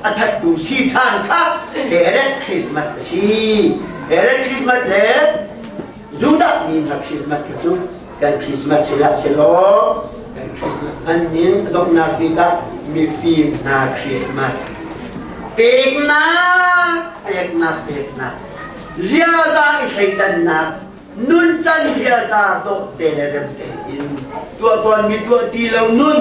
A thattu si ṭhan kha Herod Christmas a si. Herod Christmas le Judah mi hna Christmas kha cu kan Christmas si hlah sehlaw kan Christmas hman ning a donghnak bik ah mifim hna Christmas peknak peknak peknak ziaza i thleidannak nuncan ziaza dawh te le rem tein tuah tawnmi tuah ti lo nun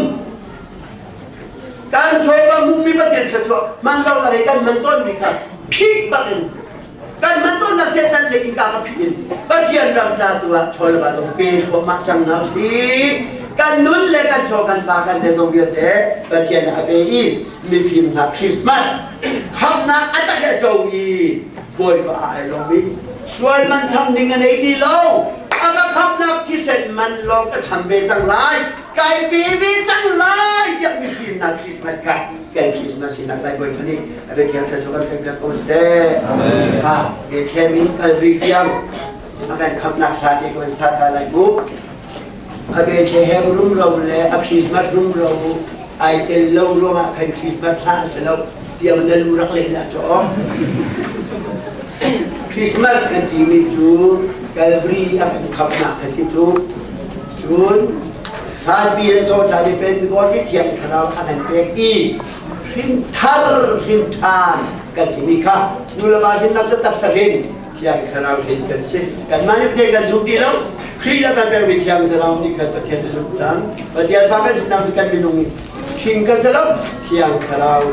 kan chawva hmuhmi Pathian thluachuah man lo la kan man tawnmi kha phih bakin kan man tawnnak Satan le innka ka phih in Pathian ram ca tu ah chaw le va dong pe thluahmah cang hna si kan nun le kan chaw kan pa kan zeizong vialte Pathian a pe i mifim hna Christmas khamnak a tak a co i Bawipa ai lawm i sual man cham ding a nei ti lo a ka khamnak thisen man lawng ka cham ve cang lai kai pe ve cang lai tiah mifimnak Christmas ka kan Christmas sinak lai Bawipa nih a bia thiang thla cu kan pek piak ko seh kha Bethlehem in Calvary tiang a kan khamnak hla te kan sa ta lai mu a Bethlehem rumro le a Christmas rumro ai tel lo ruangah khan Christmas hla a si lo tiang na lu rak leh la caw Christmas kan timi cu Calvary a kan khamnak a si cu cun Thlaipi le dawtla nih Pentecost thiang thlarau a kan pek i hrinthar hrinṭhan kan simi kha nu le va hrinnak cu taksa hrin thiang thlarau hrin kan si kanmah nih Pathian kan zum ti lo Khrih a kan pekmi thiang thlarau nih khan Pathian a zumh cang Pathian fa kan sinak cu kan minung hrin kan si lo thiang thlarau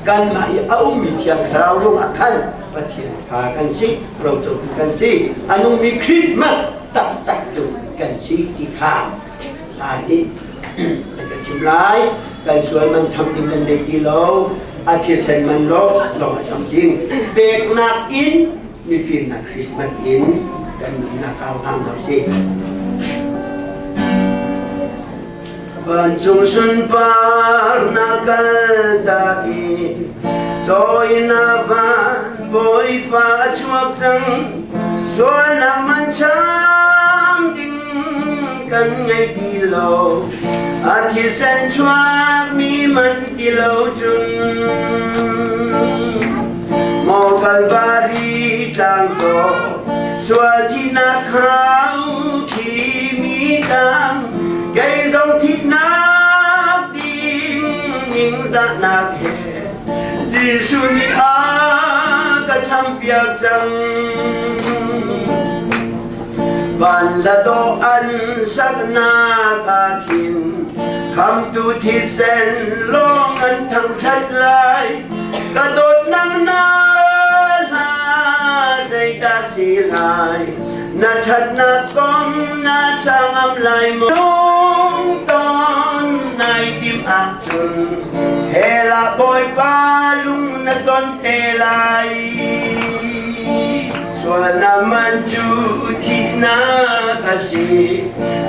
kanmah i a ummi thiang thlarau ruangah khan Pathian fa kan si rocotu kan si a nungmi Christmas taktak cu kan si ti kha hla nih a kan chim lai kan sual man cham ding kan nei ti lo a thisen man lo lawng a cham ding peknak in mifimnak Christmas in kan nunnak kau hang hna si Vancung sunpar na kal ta i Cawi na van Bawipa a chuak cang Sualnak man cham ding kan ngei ti lo A thisen chuak mi man ti lo cun Maw Kalvari tlang ko sual thihnak khau khi mi tang kei zong thihnak ding ningzahnak he Jesuh nih a ka champiak cang van la dawh an saknak ah khin khamtu thisen lawng an thangṭhat lai ka dawtnak na hla zeidah si lai na ṭhatnak kong na sangam lai maw lungton nai timh ahcun hell ah Bawipa lung na ton te lai Sualnak man cu thihnak a si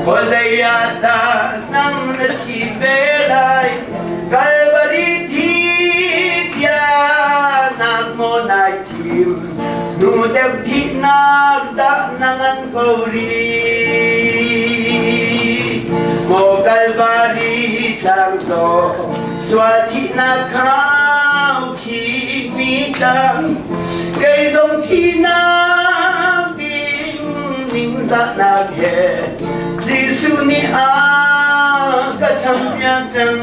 khuazei ah dah nang na thi ve lai Kalvari thi thianak maw nai thim nu deuh thihnak dah na ngan ko rih Maw Kalvari tlang tlaw sual thihnak khau khi mi tlang kei dong thihnak ding ningzahnak he Jesuh nih a ka champiak cang.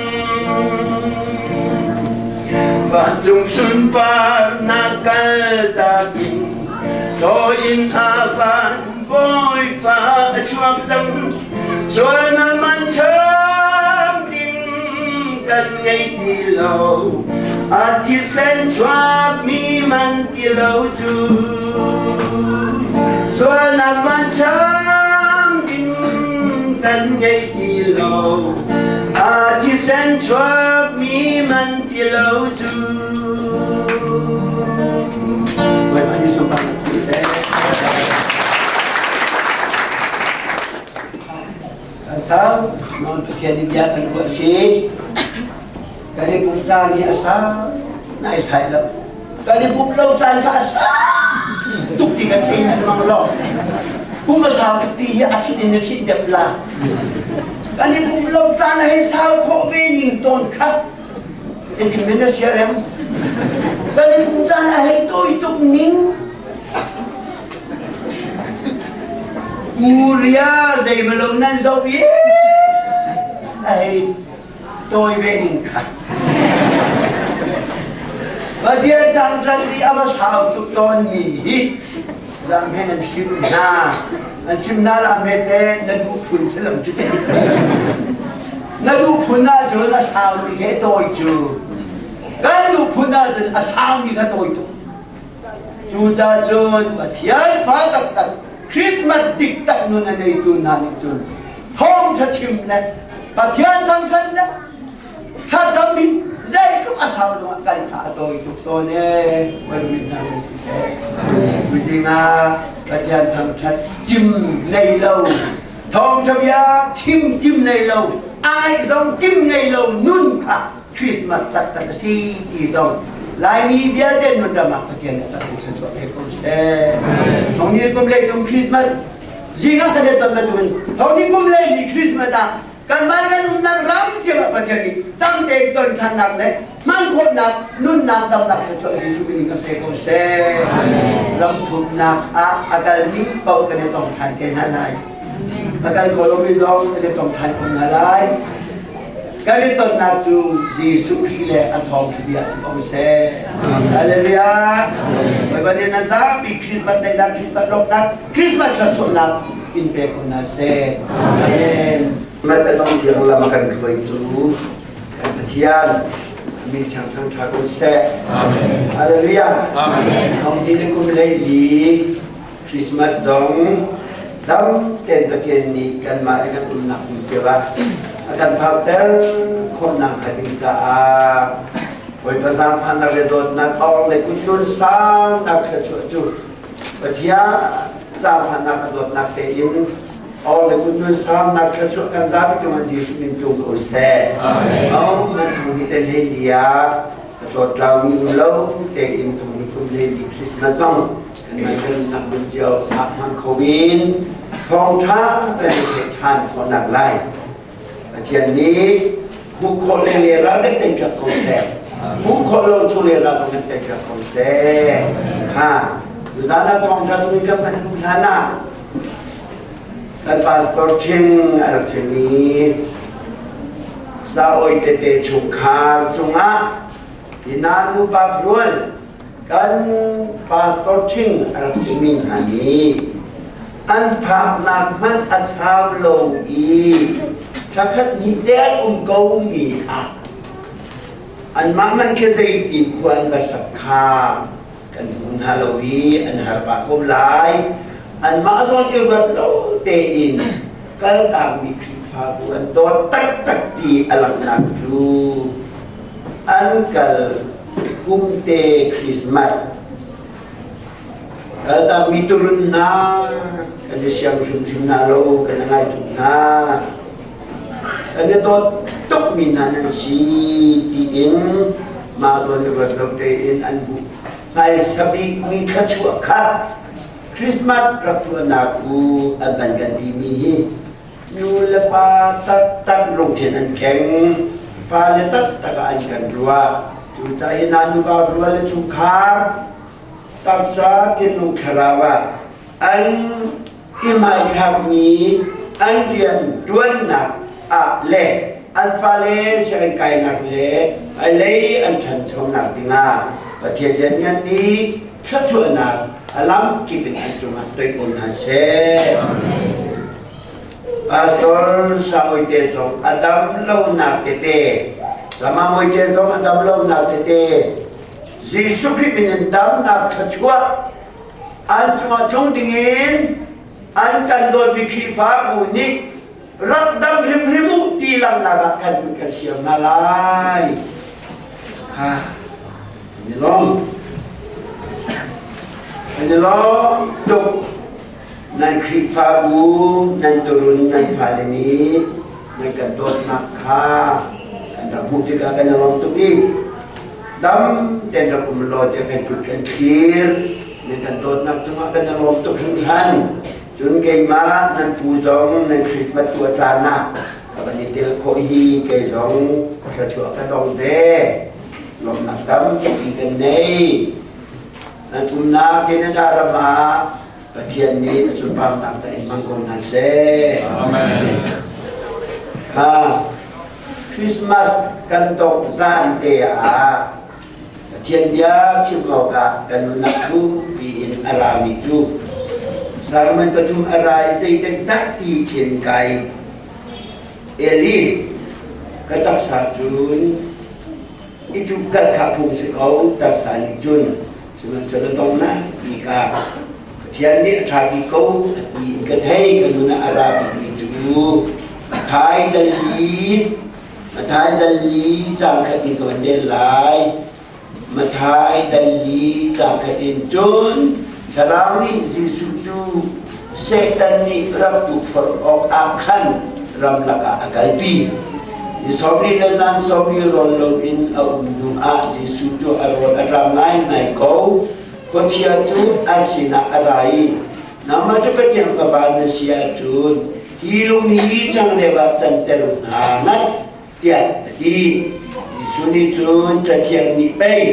Vancung sunparnak kaltak in Caw in a van Bawipa a chuak cang. Sualnak man cham ding kan ngei ti lo. A thisen chuakmi man ti lo cu. Sualnak man cham ding kan ngei ti lo. A thisen chuakmi man ti lo cu. Bawipa nih sunparnak cu seh. Sau non Pathian nih bia kan ruah si. Kan i pum caan hi a sau nai sai lo. Kan i pum lo caan kha a sau tuk ti kan thei an mang lo. Pum a sau tuk ti hi a thin in na thin dep la. Kan i pum lo caan a hei sau khawh ve ning tawn kha. Engtin men na sia rem? Kan i pum caan a hei tawi tuk ning. Korea zeimalo nan zoh i a hei tawi ve ning kha. Pathian thangṭhat i a va sau tuk tawnmi hi zang he an sim hna. An sim hna la hmete na duh phun si lo cu te. Na duh phun ahcun a saumi khe tawi cu. Kan duh phun ahcun a saumi kha tawi tuk. Cucaah cun Pathian fa taktak Christmas dik tak nun a neitu hna nih cun thawngṭha chim le Pathian thangṭhat le thlacam hi zeitluk a sau zongah kan tha a tawi tuk tawn ee. Min thangṭhat siseh. Tuzing ah Pathian thangṭhat cim nei lo thawngṭha bia chim cim nei lo a ngaih zong cim nei lo nun kha Christmas taktak a si ti zong Laimi vialte nun ram ah Pathian nih kan thluachuah pe ko seh. Thong ni kum lei tum Christmas zing ah kan i ton bantukin thong ni kum lei ni Christmas ah kanmah le kan umnak ram cio ah Pathian nih tam tein ton ṭhannak le hman khawhnak nunnak damnak thluachuah Jesuh min in kan pe ko seh. Ram thumnak ah a kalmi paoh kan i tong ṭhan te hna lai. A kal kho lomi zong kan i tong ṭhan ko hna lai. Kan i tonnak cu Jesuh Khrih le a thawngṭha bia si ko seh. Hallelujah. Bawipa nih nan zapi Christmas daihnak, Christmas lawmhnak, Christmas thluachuahnak in pe ko hna seh. Amen. Mat a dong tiang lam a kan hruaitu kan Pathian min thiang thangṭha ko seh. Amen. Hallelujah. Amen. Thong ni le kum lei li Christmas zong dam tein Pathian nih kanmah le kan umnak hmun cio ah a kan phakter khawhnak hnga ding caah Bawipa zaangfahnak le dawtnak awng le kutnun sangnak thluachuah cu Pathian zaangfahnak a dawtnak tein awng le kutnun sangnak thluachuah kan zapi cungah Jesuh min tlung ko seh. Amen. Aung man tung hi te hlei lia a tlawtlaumi um lo tein tung ni kum hlei li Christmas zong Kan hmun cio ah hmang kho in thawngṭha kan i theih ṭhan khawhnak lai. Pathian nih hmuh khawh le le ral kan teipiak ko seh. Hmuh khawh lo chung le ral kan teipiak ko seh. Ha, tuzaan ah thawngṭha chung in kan hman hnu hlan ah kan pastor ṭhing a rak chim i sa-oi tete chungkhar cungah hi na nupa rual Kan pastor ṭhing a rak simi hna nih an phaknak hmanh a sau lo i thlakhat hnih te an um komi ah anmah man khi zeitin khua an va sak kha kan hmu hna lo i an har pah ko lai. Anmah zawn i ruat lo tein kaltakmi Khrihfabu an dawt taktak ti a langhnak cu an kal Kumte Christmas kaltakmi turun hna kan i siang hrimhrim hna lo kan i ngai tuk hna kan i dawt tukmi hna nan si tiin mah zawn i ruat lo tein an bu hmaisa bikmi thluachuah kha Christmas rak tuahnak u an van kan timi hi nu le pa taktak lungthin an keng fale taktak ah an kan ruah cucaah hi hna nuva rual le chungkhar taksa thinlung thlarau ah an i hmaithlakmi an rian ṭuannak ah le an fale sianginn kainak le a lei an ṭhanchonak dingah Pathian lianngan nih thluachuahnak a lamkip in an cungah toih ko hna seh. Pastor Saoite zong a dam lonak tete, Sama Moite zong a dam lonak tete, Jesuh Khrih min in damnak thluachuah an cungah tlung dingin an kan dawtmi Khrihfabu nih rak dam hrimhrim u ti langhnak ah kan kut kan siam hna lai. Ha, an i lawm. An i lawm tuk. Nan Khrihfabu, nan turun, nan fale nih nan kan dawtnak kha kan rak hmuh tikah kan i lawm tuk i dam tein rak um law tiah kan kut kan thlir. Nan kan dawtnak cungah kan i lawm tuk hringhran. Cun keimah nan pu zong nan Christmas tuah caan ah ka van i tel khawh hi kei zong thluachuah ka dong ve. Lawmhnak tampi kan nei. Nan umnak Canada ram ah Pathian nih a sunparnak ta in hmang ko hna seh. Amen. Kha Christmas kan dongh zan te ah Pathian bia chim awkah kan nunnak thukpi in a rami cu Solomon pathum a ra i zeitik dah ti khin kai Eli ka taksa cun i cuhkalh kha phung si ko taksa nih cun sihmanhsehlaw donghnak ti kha Pathian nih a ṭha bik ko a ti in ka thei ka nun ah a ra bikmi cu Mathai dal li Mathai dal li caang khat in ka van rel lai Mathai dal li caang khat in cun Thlarau nih Jesuh cu Satan nih rak tukforh awk ah khan ramlak ah a kalpi. Ni sawmli le zan sawmli rawl loin a um hnu ah Jesuh cu a rawl a ṭam ngaingai ko. Khuachia cu a sinah a ra i, Nangmah cu Pathian Fapa na si ahcun hi lung hi changreu ah canter hna ngat, tiah a ti. Jesuh nih cun Cathiang nih pei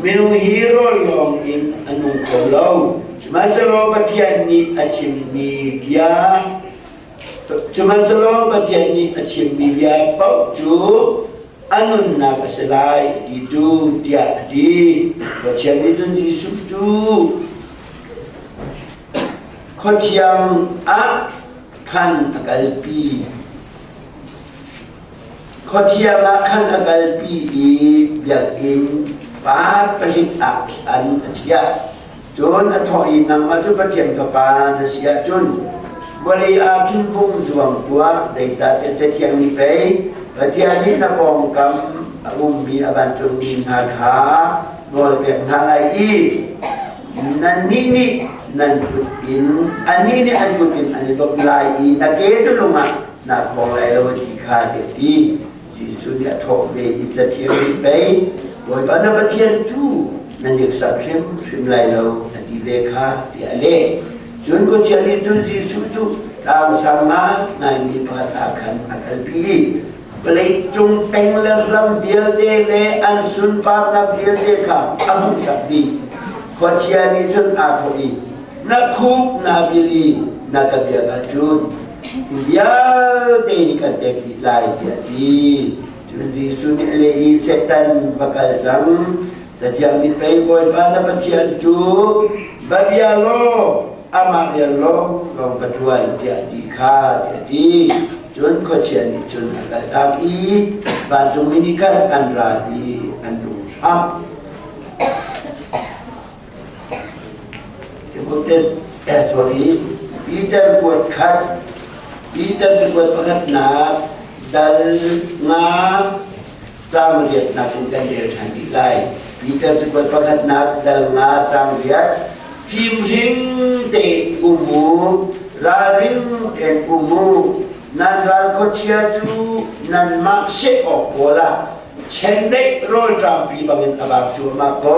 minung hi rawl lawng in a nung kho lo, sihmanhsehlaw Pathian nih a chimmi bia sihmanhsehlaw Pathian nih a chimmi bia paoh cu a nunnak a si lai ti cu tiah a ti. Pathian nih cun Jesuh cu khuathiang ah khan a kalpi. Khuathiang ah khan a kalpi i biakinn par pahnih ah khan a chiah. Cun a thawh i nangmah cu Pathian Fapa na si ahcun vawlei ah khin vung zuang tuah, zeicahtiah Cathiang nih pei Pathian nih na pawngkam a ummi a vancungmi hna kha nawl pek hna lai i nannih nih nan kut in annih nih an kut in an i dawp lai i na ke cu lung ah na khawng lai lo ti kha ka ti. Jesuh nih a thawh ve i Cathiang nih pei Bawipa na Pathian cu na hneksak hrimhrim lai lo a ti ve kha tiah a leh. Cun khuachia nih cun Jesuh cu tlang sang ngaingaimi pakhat ah khan a kalpi i vawleicung peng le ram vialte le an sunparnak vialte kha a hmuhsak dih. Khuachia nih cun aa thawh i na khuk na bil i na ka biak ahcun hi vialte hi kan pek dih lai tiah a ti. Cun Jesuh nih a leh i Satan va kal cang. Cathiang nih pei Bawipa na Pathian cu va bia law amah rian lawng lawng va ṭuan tiah ti kha tiah a ti. Cun khuachia nih cun a kaltak i vancungmi nih khan an ra i an rung hramh. Sorry, Peter kuat khat, Peter cakuat pakhatnak dal nga caang riatnak in kan rel ṭhan dih lai. Peter cakuat pakhatnak dal nga caang riat fimhring tein um u, ralring tein um u, nan ral khuachia cu nanmah seh awk pawl ah Chiandeih rawlṭampi bangin a vak cuahmah ko.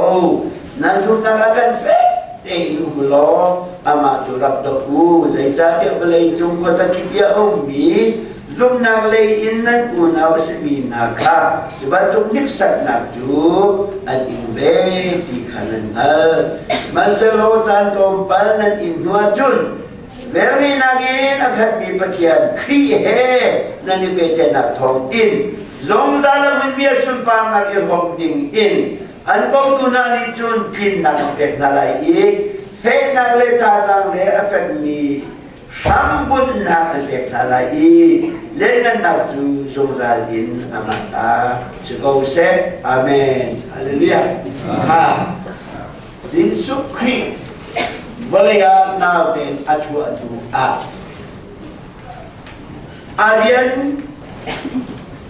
Nan zumhnak ah kan fek tein um law amah cu rak doh u. Zeicahtiah vawleicung khuazakip i a ummi zumhnak lei in nan unau a simi hna kha cu bantuk hniksaknak cu an ing ve ti kha nan hngalh. Sihmanhsehlaw caan tlawmpal nan in hnu ahcun Velngeihnak in a khatmi Pathian Khrih he nan i pehtlaihnak thawng in zungzal a hmunmi a sunparnak i hrawm ding in an kotu hna nih cun tlinnak an pek hna lai i fehnak le thazaang le a fekmi hrambunhnak an pek hna lai i lianngannak cu zungzal in amah ta si ko seh. Amen. Hallelujah. Ha. Jesuh Khrih vawlei ah naute a chuah hnu ah a rian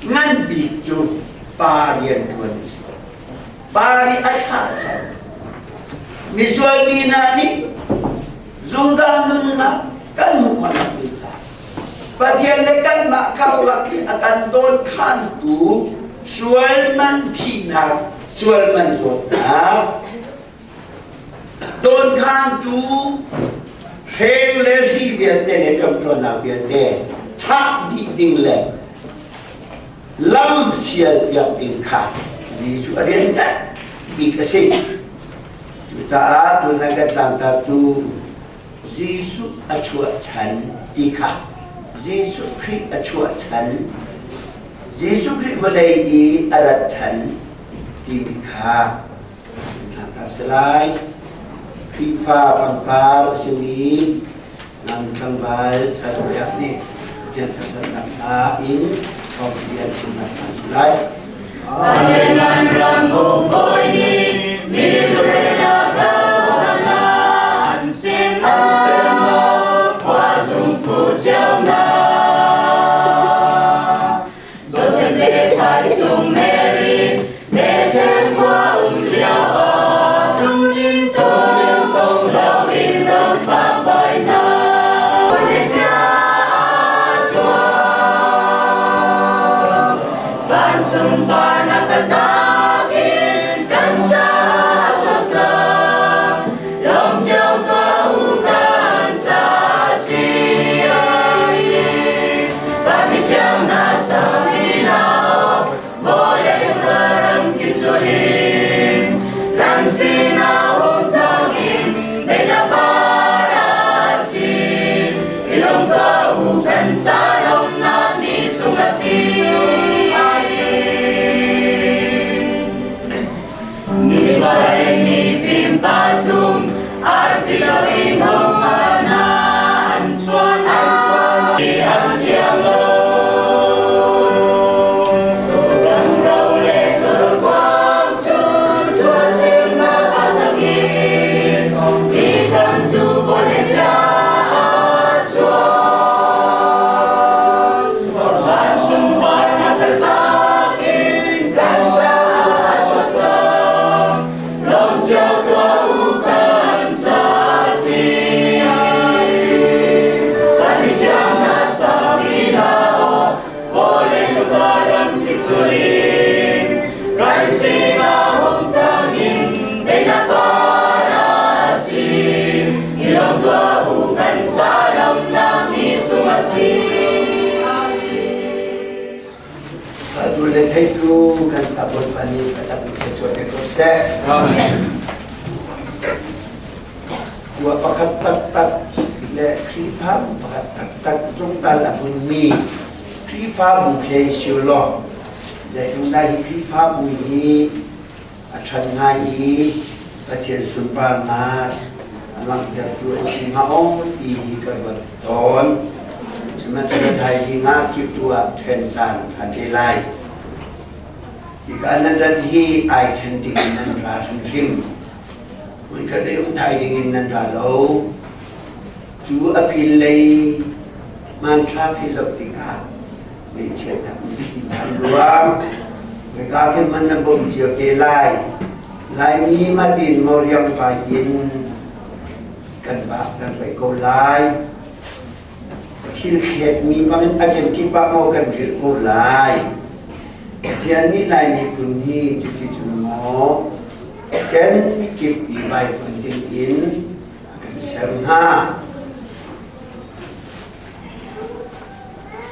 ngan bik cu pa rian ṭuan a si. Pa nih a thlah cang. Misual mi hna nih zungzal nunnak kan hmuh khawhnak ding caah Pathian le kanmah karlak i a kan dawnkhantu sual man thihnak, sual man zawtnak, dawnkhantu hreng le hri vialte le ṭamṭuannak vialte chah dih ding le lam sial piak ding kha. Jesuh a rian bik a si. Cucaah tuzan kan tlangtar cu Jesuh a chuah chan ti kha Jesuh Khrih a chuah chan Jesuh Khrih vawlei i a rat chan timi kha tlangtar si lai. Khrihfa pangpar a simi nang tlangval Chan nih Pathian thangthatnak hla in thawngṭha chimnak hna si lai. Amen ram bawi nih mi an sin khua zung fu cio na Joseph le Thaisung Mary Bethlehem khua um lio ah tum tong lo in ram phak vai na Van sunparnak kan takin kan caah a chuak cang. Lawm cio tuah u kan ca si a si. Van mithiang hna sami hna aw, vawlei zaram kip sulin. Kan sinah hung cang in daihnak par a si. I lawm tuah u kan ca lawmhnak ni sung a si. Israel mi fim pathum arfi lo in hung ana an chuan an chuan i an liam lo. Ram ro le churkuang cu chuah simnak a cang i mi khamtu bawi sia a chuak. Van sunparnak kaltak in kan caah a chuak cang. Lawm cio tuah u kan ca si. Kan mithiang hna sami hna aw, vawlei khuaza ram kip sulin, kan sinah hung thang in teinak par a si. I lawm tuah u kan ca lawmhnak ni sung a si. Atu le theitu kan ca Bawipa nih biatak in thluachuah pe ko seh. Khua pakhat taktak le Khrihfabu pakhat taktak zungzal a hmunmi Khrihfabu khi si law zeitluk dah hi Khrihfabu hi a ṭhat ngai i Pathian sunparnak a langhtertu an si hnga aw ti hi ka ruat tawn. Sihmanhsehlaw thaizing ah kiptu ah ṭhen caan phan te lai. Hika nan rat hi ai ṭhen ding in nan ra hrimhrim. Hmunkhat i um thai ding in nan ra lo. Cu a pinlei hmanthlak hi zoh tikah ngaihchiatnak an luang. Hika khin man na bawmh cio te lai. Laimi matin moriang pai in kan bak kan rei ko lai. Thil thletmi bangin a kenkip ah maw kan rilh ko lai. Pathian nih Lai miphun hi cuti cun maw kenkip i vaivuan ding in a kan ser hna.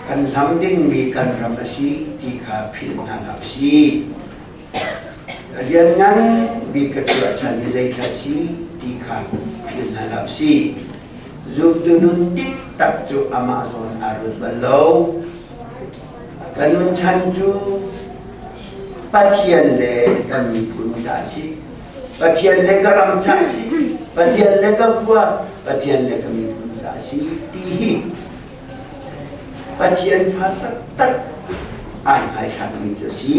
Kan hlam dingmi kan ram a si ti kha philh hna hlah usih. Rian ngan bik ka chuahchan hi zeithla si ti kha philh hna hlah usih. Zumtu nun dik tak cu amah zawn aa ruat bal lo. Kan nun chan cu Pathian le kan miphun ca a si. Pathian le ka ram ca a si. Pathian le ka khua, Pathian le ka miphun ca a si ti hi Pathian fa taktak ai hmaithlakmi cu a si.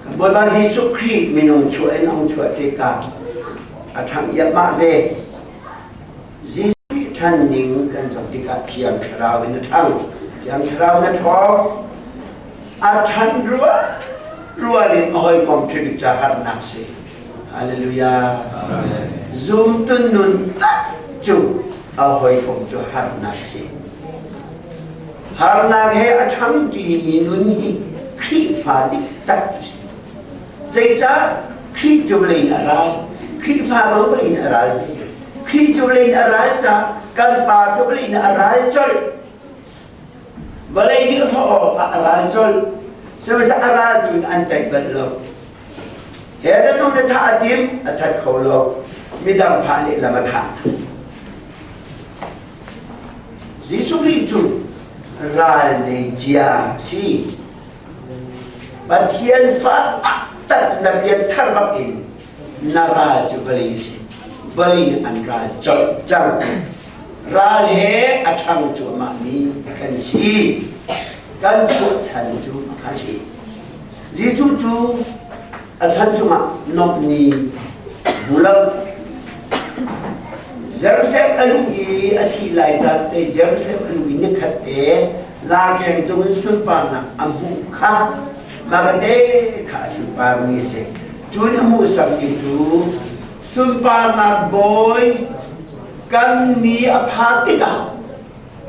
Kan Bawipa Jesuh Khrih minung chuah in ong chuah tikah a ṭhangh iahmah ve. Jesuh Khrih ṭhan ning kan zoh tikah Thiang Thlarau in a ṭhang. Thiang Thlarau in a ṭhawng. A ṭhan rual rual in a hawikom ṭhibik ca harnak si. Hallelujah. Zumtu nun tak cu a hawikom cu harnak si. Harnak he a ṭhangṭimi nun hi Khrihfa dik tak cu si. Zeicah Khrih cu vawlei in a ral? Khrihfa zong vawlei in a ral ve. Khrih cu vawlei in a ral caah kan pa cu vawlei in a ral colh. Vawlei nih hrawh awkah a ral colh. Sihmanhsehlaw a ral tu in an tei bal lo. Herod nung na thah a tim, a that kho lo. Midang fa lehlam a thah. Jesuh Khrih cu ral nei cia si. Pathian fa taktak na pianthar bak in na ral cu vawlei si. Vawlei nih an ral colh cang. Ral he a ṭhang cuahmahmi kan si. Kan chuahchan cu a si. Jesuh cu a chan chungah nomh ni hmu lo. Jerusalem a luh i a thih lai caan te Jerusalem a luh i nikhat te laa-keng cung in sunparnak a hmuh kha Marate kha a sunparmi a si. Cun a hmuhsakmi cu sunparnak bawi kan ni a phak tikah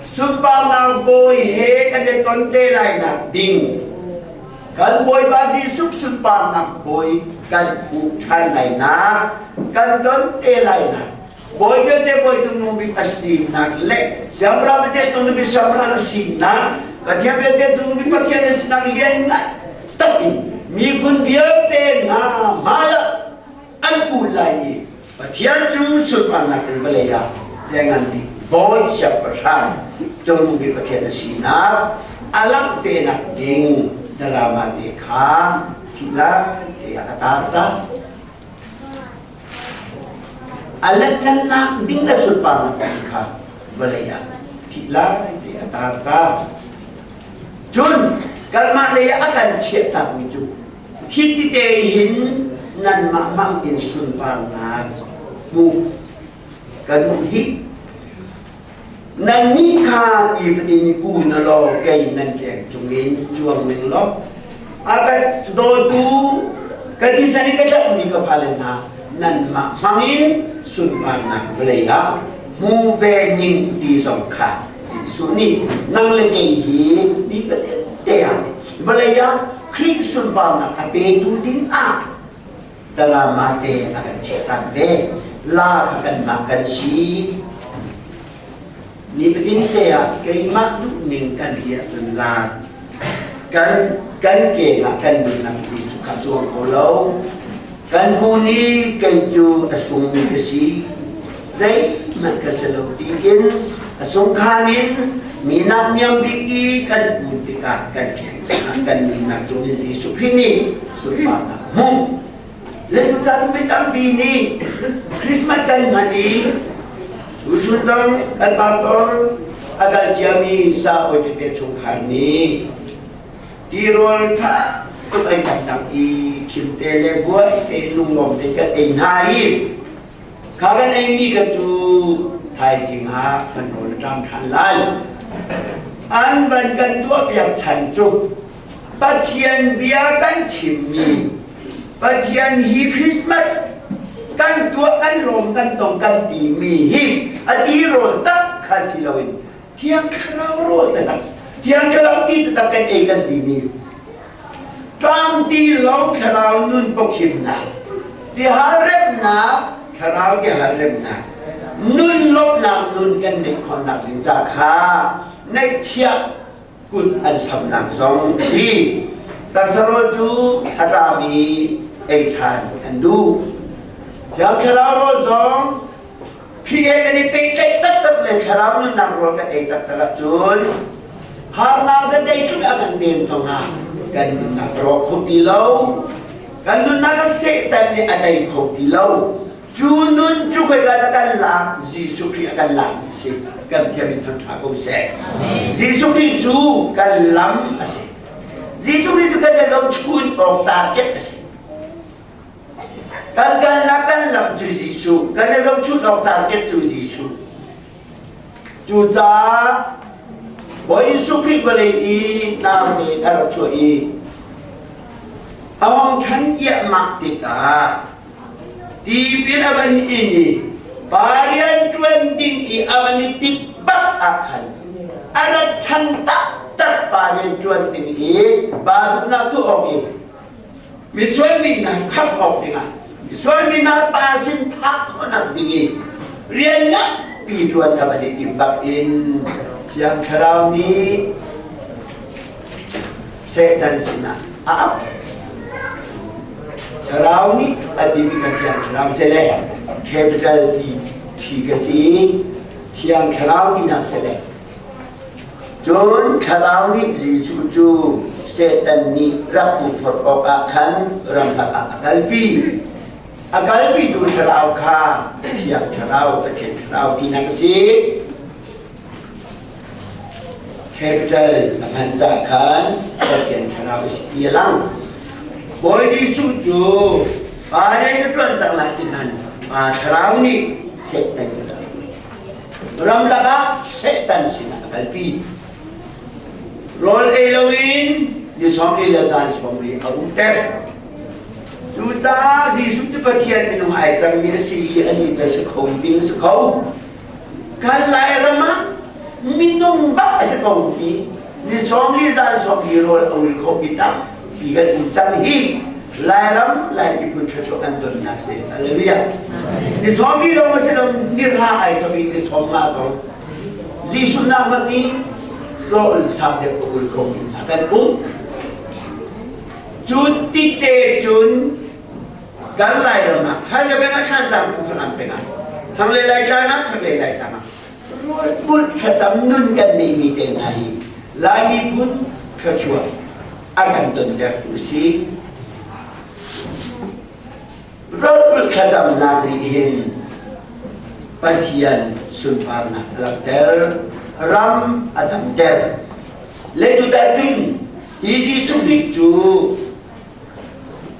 sunparnak bawi he kan i ton te lai nak ding kan Bawipa Jesuh sunparnak bawi kan hmuh ṭhan lai nak kan ton te lai nak Bawi vialte bawi cungnung bik a sinak le siangpahrang vialte cungnung bik siangpahrang a sinak Pathian vialte cungnung bik Pathian a sinak lian ngai tak in miphun vialte hna hmaiah an kun lai i Pathian cu sunparnak in vawlei ah lianngan bik bawi siangpahrang cungnung bik Pathian a sinak a langhternak ding drama te kha thihnak te ah a tar ta. A letngannak ding le sunparnak ding kha vawlei ah thih lai ti a tar ta. Cun kanmah lei ah a kan chiahtakmi cu hi tite hin nanmah hmang in sunparnak hmu kan hmuh hi nannih kha nifatin kun law kei nan keng cungin cuang ning law a ka dawtu ka thisen i ka tlanhmi ka fale hna nanmah hmangin sunparnak vawlei ah hmu ve ning ti zong kha Jesuh nih nang le kei hi nifatin te ah vawlei ah Khrih sunparnak a petu ding ah Dalama te a kan chiahtak ve. La kha kanmah kan si. Nifatin te ah keimah duhning kan ti ahcun la kan kan ke ah kan nunnak ti cu kha cuang kho lo. Kan bu nih kei cu a sungmi ka si. Zeihmanh ka si lo tiin a sungkhan in minak niam bik i kan kun tikah kan keng kan nunnak cung in Jesuh Khrih nih sunparnak hmuh. Le cucaah mi tampi nih Christmas kan hman i tuchun zong kan pastor a kal ciami sa oi tete chungkhar nih tirawl ṭha tuk an kan dang i thimte le buai te lunglawm te kan ei hna i Kha kan eimi kha cu thaizing ah kan rawl a ṭam ṭhan lai. An van kan tuahpiak chan cu Pathian bia kan chimmi Pathian hi Christmas kan tuah kan lawm kan tong kan timi hi a tirawl tak kha si loin Thiang Thlarau rawl taktak Thiang Thlarau ti taktak kan ei kan timi Tlangti lawng thlarau nun pawkhimnak, tihal remnak, thlarau tihal remnak, nun lawmhnak nun kan neih khawhnak ding ca kha neihchiah kut an samnak zong a si. Taksa rawl cu a ṭami ei ṭhan an duh. Thiang thlarau rawl zong Khrih he kan i pehtlaih taktak le thlarau nunnak rawl kan ei taktak ahcun harnak le zeitluk a kan den zongah kan nunnak a rawk kho ti lo. Kan nunnak a Satan nih a tei kho ti lo. Cu nun cu khoika dah kan lak? Jesuh Khrih a kan lak ti si. Kan thiam in thangṭha ko seh. Jesuh Khrih cu kan lam a si. Jesuh Khrih cu kan zohchun awk target a si. Kan kalnak kan lam cu Jesuh, kan i zohchunh awk target cu Jesuh. Cucaah Bawi Jesuh Khrih vawlei i naute in a rak chuah i a hong ṭhan iahmah tikah tipil a van in i pa rianṭuan ding i a van i tip bak ah khan a rat chan taktak pa rianṭuan ding i pa duhnak tuah awk i misual mi hna khamh awk dingah misual mi hna pa sin phak khawhnak ding i rian nganpi ṭuan kha van i tim bak in Thiang Thlarau nih Satan sinah A ap. Thlarau nih a timi kha Thiang Thlarau si le capital T T ka si Thiang Thlarau tinak si le. Cun Thlarau nih Jesuh cu Satan nih rak tukforh awkah khan ramlak ah a kalpi. A kalpitu Thlarau kha Thiang Thlarau, Pathian Thlarau tinak a si. Capital a hman cah khan Pathian Thlarau a si ti a lang. Bawi Jesuh cu pa rian ka ṭuan cang lai ti khan Pa Thlarau nih Satan ramlak ah Satan sinah a kalpi. Rawl ei loin ni 40 le zan 40 a umter. Cucaah Jesuh cu Pathian minung ai cangmi a si i anih cu a si kho ding a si kho. Kan Lairam ah minung bak a si ko ti ni 40 zan 40 rawl a ul kho mi tampi kan um cang hi Lairam Lai miphun thluachuah kan donnak si. Hallelujah. Ni 40 lawng a si lo ni ra ai chom in ni 50 ko. Jesuh nak hmanh nih rawl sang deuh a ul kho mi hna kan um. Cu ti te cun kan Lairam ah Halkha peng ah Thantlang peng Falam peng ah thlanglei Laitlang ah thlanglei Laitlang ah rualpulh thlacam nun kan neihmi te hna hi Lai miphun thluachuah a kan tontertu si. Rualpulh thlacamnak nih hin Pathian sunparnak a langhter, ram a damter. Le cu cun hi Jesuh Khrih cu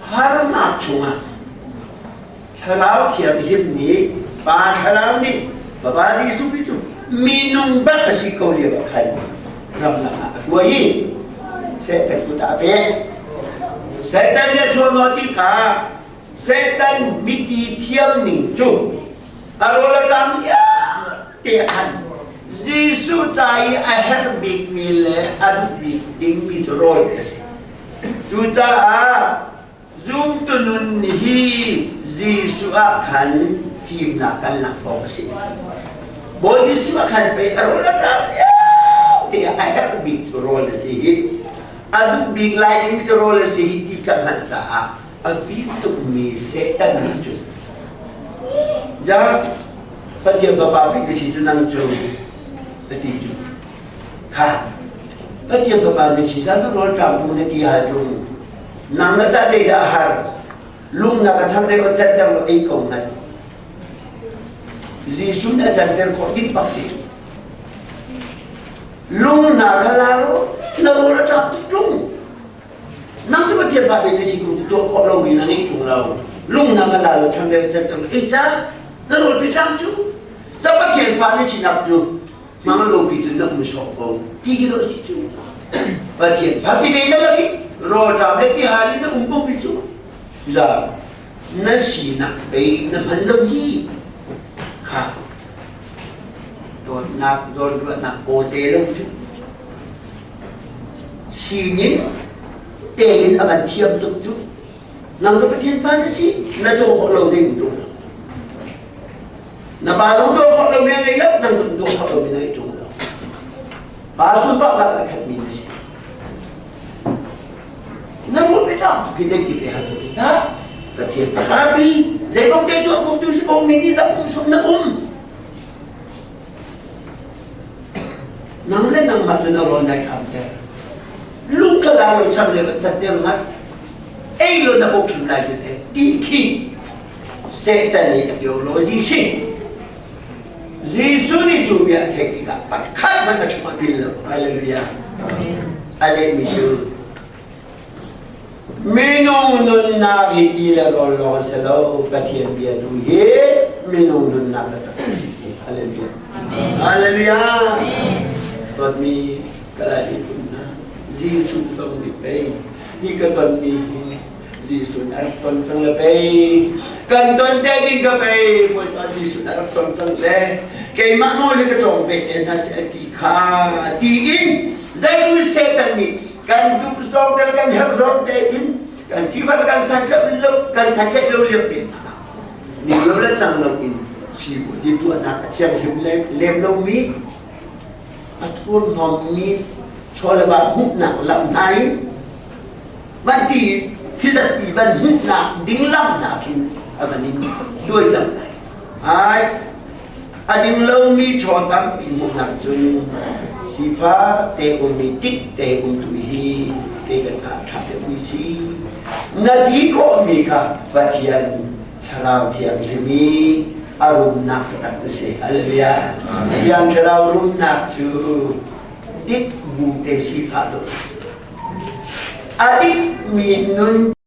Harnak chungah Thlarau Thianghlim nih Pa Thlarau nih Fapa Jesuh Khrih cu minung bak a si ko lio ah khan ramlak ah a hruai i Satan kut ah a pek. Satan nih a chuahhnawh ti kha Satan biati thiam ning cu a rawl a ṭam te ah khan Jesuh ca i a herh bikmi le a duh bik dingmi cu rawl a si. Cucaah zumtu nun hi Jesuh ah khan fimnak kan lak awk a si. Bawi Jesuh ah khan pei a rawl a ṭam te a herh bik cu rawl a si hi. A duh bik lai ding cu rawl a si hi ti ka hngalh caah a fim tukmi Satan nih cun Ja, Pathian Fapa pei ka si cu nang cu a ti cu. Kha Pathian Fapa na si zan rawl ṭam tu na ti hal ṭung. Nang na ca zeidah a har? Lung na ka chang re o cat dang lo ei ko ngat. Jesuh na canter khawh ding bak si. Lung na ka la ro, na rawl a ṭam tuk ṭung. Nang cu Pathian fa na si kum tuah khawh lomi na ngei ṭung lo. Lung na ka la lo chang re cat dang ei ca na rawl pi ṭam cu. Ca Pathian fa na sinak cu Mang lopi cu na um sawh ko ti khi dawh si cu. Pathian fa si ve na lo i rawlṭam le tihal in na um ko mi cu. Za na sinak pei na hman lo hi kha dawtnak zawnruahnak kawte lo cu sining tein a van thiam tuk cu nang cu Pathian fa na si na daw khawh lo ding tu Na pa zong daw khawh lomi a ngei lo, nang zong daw khawh lomi na ngei ṭung lo. Pa sunparnak na khatmi na si. Na ruah pe ṭang khi na ti pe hal tu ta. Pathian fapa pi zei kong te tuah kong tu si kong mi nih dah um sum na um. Nang le nangmah cu na rawl nai ṭam ter. Lung ka la lo chang le cat ter ngat. Ei lo na bok khim lai cu te. Ti khi Satan nih a theology si. Jesuh nih cu bia a theih tikah pakhat hmanh a chuahpi lo. Hallelujah. A lehmi cu minung nunnak hi ti le rawl lawng a si lo Pathian bia tu hi minung nunnak taktak a si. Hallelujah. Hallelujah. Dawtmi ka lai miphun hna Jesuh zong nih pei hi ka tonmi hi Jesuh nih a rak ton cang le pei kan ton te ding ka pei Bawipa Jesuh nih a rak ton cang le keimah nawl hi ka cawng ve te hna seh ti kha ti in zeitu Satan nih kan duh zawng te kan herh zawng te in kan sifar kan santlaih lo kan santlaih lo lio te hna ning lo le cang lo in sibu ti tuahnak a thianghlim lem lomi a thurhnawmmi chawleva hmuhnak lam hna in. Van ti hi zatpi van hmuhnak ding lamnak hin a van in tuaitam lai. Ai, a ding lomi chaw tampi hmuhnak cun sifa te ummi tik te um tu hi kei ka ca ṭha deuhmi si. Na ti khawhmi kha Pathian Thlarau Thianghlim i a rumnak taktak cu si. Hallelujah. Thiang Thlarau rumnak cu dik bu te sifah dawh. A dikmi nun.